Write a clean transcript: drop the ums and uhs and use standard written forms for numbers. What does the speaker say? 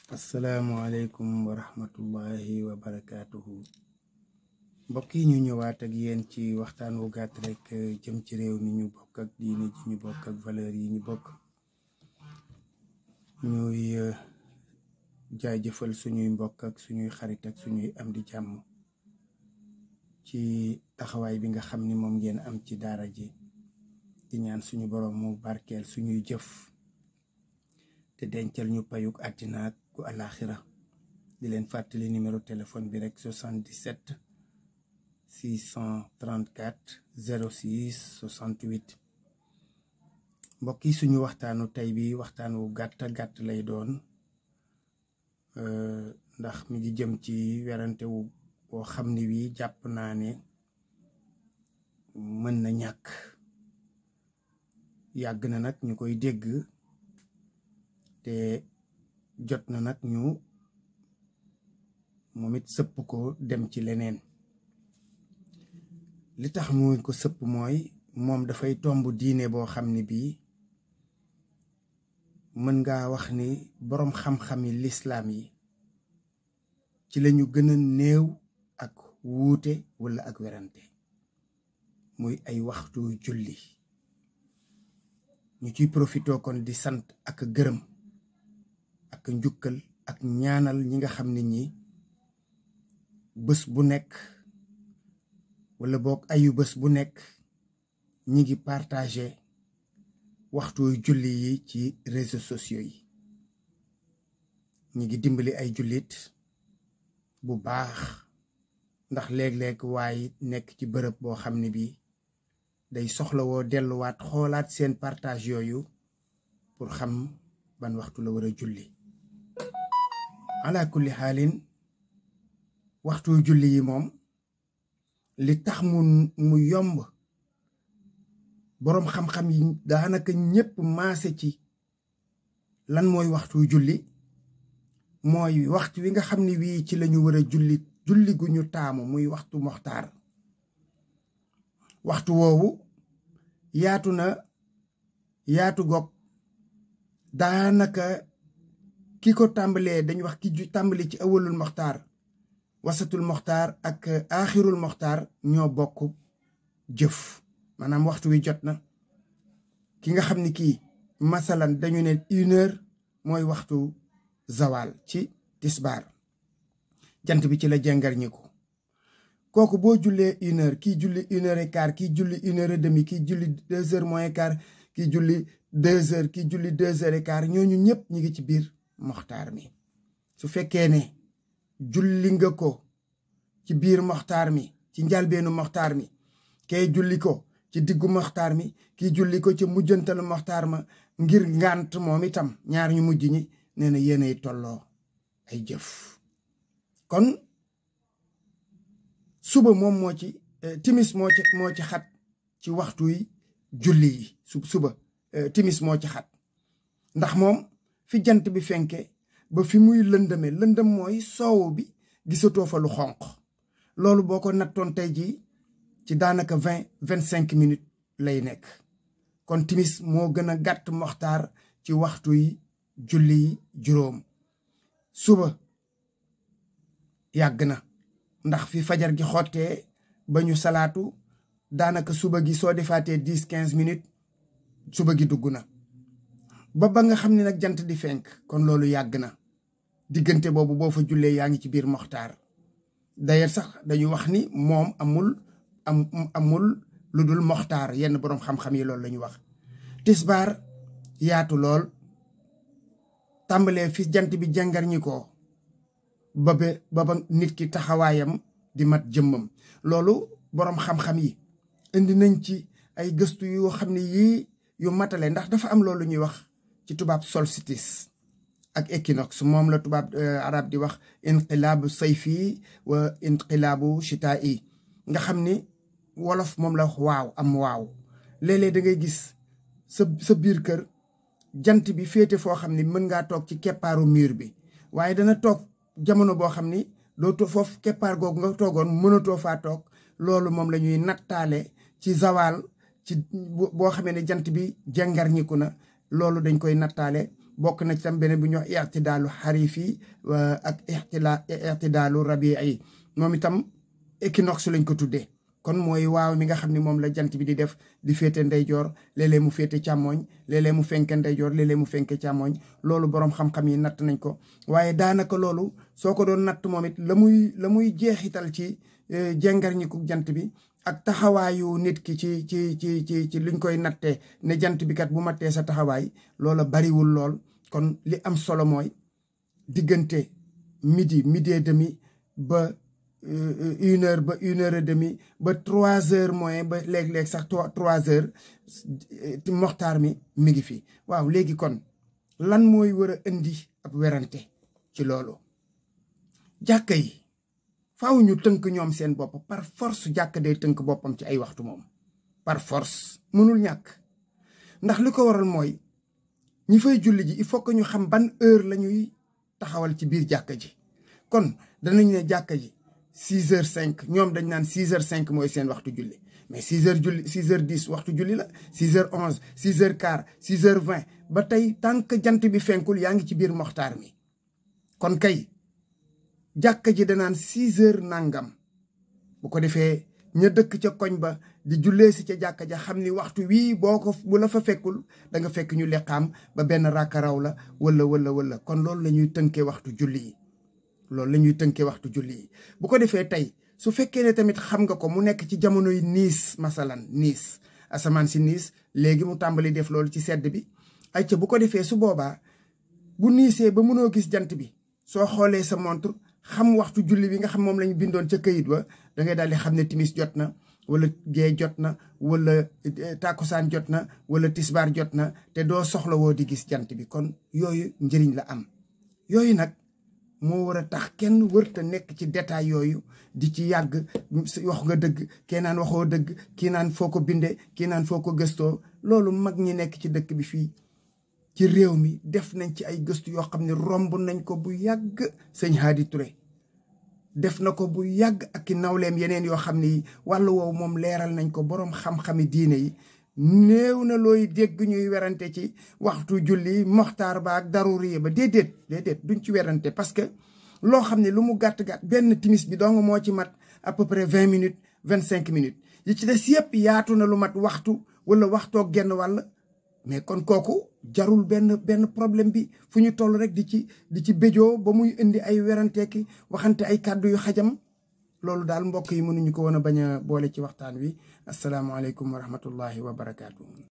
asalaamualeykum wa rahmatullahi wa barakaatuhu. mbokk yi ñu ñëwaat ak yéen ci waxtaan wu gàtt rek jëm ci réew mi ñu bokk ak diine ji ñu bokk ak valeur yi ñu bokk. ñuy jaajëfal suñuy mbokk ak suñuy xarit ak suñuy am di jàmm ci taxawaay bi nga xam ni moom ngeen am ci daara ji, di ñaan suñu borom mu barkeel suñuy jëf te dencal ñu payuk àddina ak ku alaxira. di leen fàttali numéro téléphone bi rek 77 634 06 68. mbokk yi, suñu waxtaanu tey bi waxtaan wu gàtt lay doon ndax mi ngi jëm ci werante wu boo xam ni wi jàpp naa ne mën na ñàkk. yàgg na nag ñu koy dégg te jot na nag ñu moom it sëpp ko dem ci leneen. li tax mu ko sëpp mooy moom dafay tomb diine boo xam ne bii mën ngaa wax ni boroom xam-xami lislaam yi ci lañu gën a néew ak wuute walla ak werante, muy ay waxtu julli. ñu ciy profitoo kon di sant ak gërëm ak njukkal ak ñaanal ñi nga xam ne ñi bés bu nekk wala boog ayu bés bu nekk ñi ngi partagé waxtu julli yi ci réseaux sociaux yi. ñi ngi dimbali ay jullit bu baax, ndax léeg-léeg waaye nekk ci bërëb boo xam ne bii day soxlawoo delluwaat xoolaat seen partage yooyu pour xam ban waxtu la war a julli. ala kulli xaalin waxtu julli yi moom li tax mu yomb boroom xam-xam yi daanaka ñépp maase ci lan mooy waxtu julli, mooy waxtu wi nga xam ne wii ci lañu war a julli gu ñu taamu, muy waxtu moxtaar. waxtu woowu yaatu na yaatu goog daanaka ki ko tàmbalee dañu wax ki tàmbali ci awalul moxtaar, wasatul moxtaar ak aaxirul moxtaar ñoo bokk jëf. maanaam waxtu wi jot na. ki nga xam ni kii masalan dañu ne 1h mooy waxtu zawal ci tisbaar, jant bi ci la jengar ñi ko kooku boo jullee 1h, kii julli 1h15, kii julli 1h30, kii julli 2h moins quart, kii julli 2h, kii julli 2h15, ñooñu ñëpp ñi ngi ci biir moxtaar mi. su fekkee ne julli nga ko ci biir moxtaar mi, ci njalbeenu moxtaar mi, kay julli ko ci diggu moxtaar mi, kii julli ko ci mujjantalu moxtaar ma ngir ngànt, moom itam ñaar ñu mujj ñi nee na yéenay tolloo ay jëf. kon suba moom moo ci timis moo ci xat ci waxtu yi julli yi. suba timis moo ci xat ndax moom fi jant bi fenke ba fi muy lëndëm mooy soowu bi gisatoo fa lu xonq. loolu boo ko nattoon tey jii ci daanaka 20-25 minutes lay nekk. kon timis moo gën a gàtt moxtaar ci waxtu yi julli yi juróom. suba yàgg na ndax fi fajar gi xottee ba ñu salaatu daanaka suba gi soo defaatee 10-15 minutes suba gi dugg na ba nga xam ne nag jant di fenk. kon loolu yàgg na. diggante boobu boo fa jullee yaa ngi ci biir moxtaar. d'ailleurs sax dañu wax ni moom amul lu dul moxtaar. yenn boroom xam-xam yi loolu la ñu wax. tisbaar yaatu lool, tàmbalee fi jant bi jàngar ñi ko ba nit ki taxawaayam di mat jëmmam. loolu boroom xam-xam yi indi nañ ci ay gëstu yoo xam ne yii yu matale, ndax dafa am loolu ñuy wax ci tubaab solstice ak équinoxe. moom la tubaab arab di wax inqilaabu sayfi wa inqilaabu shitaa'i, nga xam ni wolof moom la wax waaw am waaw. léeg-léeg da ngay gis sa biir kër jant bi féete foo xam ni mën ngaa toog ci keppaaru mur bi, waaye dana toog jamono boo xam ni doo foofu keppaar googu nga toogoon mënatoo faa toog. loolu moom la ñuy nattaale ci zawal, ci boo xamee ne jant bi jàngar ñiku na. loolu dañ koy nattaale bokk na ci tam beneen bu ñuy wax i'tidaalu xarifi ak i'tidaalu rabii moom itam équinoxe lañ ko tuddee. kon mooy waaw mi nga xam ne moom la jant bi di def di féete ndeyjoor léeg-léeg mu féete càmmooñ léeg-léeg mu fenke ndeyjoor léeg-léeg mu fenke càmmooñ loolu boroom xam-xam yi natt nañ ko. waaye daanaka loolu soo ko doon natt moom it la muy jeexital ci jengarñiku jant bi ak taxawaayu nit ki ci luñ koy nattee ne jant bi kat bu mattee sa taxawaay loola bariwul lool. kon li am solo mooy diggante midi et demi ba 1 heure ba 1 heure et demie ba 3 heures moins ba léeg-léeg sax 3 heures moxtaar mi ngi fi. waaw léegi kon lan mooy war a indi ab werante ci loolu? jàkka yi faaw ñu tënk ñoom seen bopp par force. jàkka day tënk boppam ci ay waxtu moom par force mënul ñàkk. ndax li ko waral mooy ñi fay julli ji il faut que ñu xam ban heure la ñuy taxawal ci biir jàkka ji. kon danañ ne jàkka ji 6h05 ñoom dañ naan 6h05 mooy seen waxtu julli mais 6h julli 6h10 waxtu julli la 6h11 6h15 6h20 ba tey tant que jant bi fenkul yaa ngi ci biir moxtaar mi. kon kay jàkka ji danaan 6h nangam bu ko defee ña dëkk ca koñ ba di jullee si ca jàkka ja xam ni waxtu wii bu la fa fekkul da nga fekk ñu leqaam ba benn raaka raw la wala kon loolu la ñuy tënkee waxtu julli yi. loolu la ñuy tënkee waxtu julli yi bu ko defee tey su fekkee ne tamit xam nga ko mu nekk ci jamonoy niis masalan niis asamaan si niis léegi mu tàmbali def loolu ci sedd bi ay ca bu ko defee su boobaa bu niisee ba mënoo gis jant bi soo xoolee sa montre xam waxtu julli bi nga xam moom lañu bindoon ca këyit ba da ngay daal di xam ne timis jot na wala gee jot na wala takkusaan jot na wala tisbaar jot na te doo soxla woo di gis jant bi. kon yooyu njëriñ la am. yooyu nag moo war a tax kenn wërta nekk ci détail yooyu di ci yàgg wax nga dëgg kii naan waxoo dëgg kii naan foo ko bindee kii naan foo ko gëstoo. loolu mag ñi nekk ci dëkk bi fii ci réew mi def nañ ci ay gëstu yoo xam ne romb nañ ko bu yàgg. sëñ Hadi Touré def na ko bu yàgg ak i nawleem yeneen yoo xam ne wàllu woowu moom leeral nañ ko. boroom xam-xami diine yi néew na looy dégg ñuy werante ci waxtu julli moxtaar ba ak daruri ba déedéet duñ ci werante. parce que loo xam ne lu mu gàtt-gàtt benn timis bi dong moo ci mat à peu près 20 minutes 25 minutes yi ci des yëpp yaatu na lu mat waxtu wala waxtoog genn wàll. mais kon kooku jarul benn problème bi fu ñu toll rek di ci béjoo ba muy indi ay weranteeki waxante ay kàddu yu xajam. loolu daal mbokk yi mënuñu ko woon a bañ a boole ci waxtaan wi. asalaamaaleykum wa rahmatullahi wa barakaatu.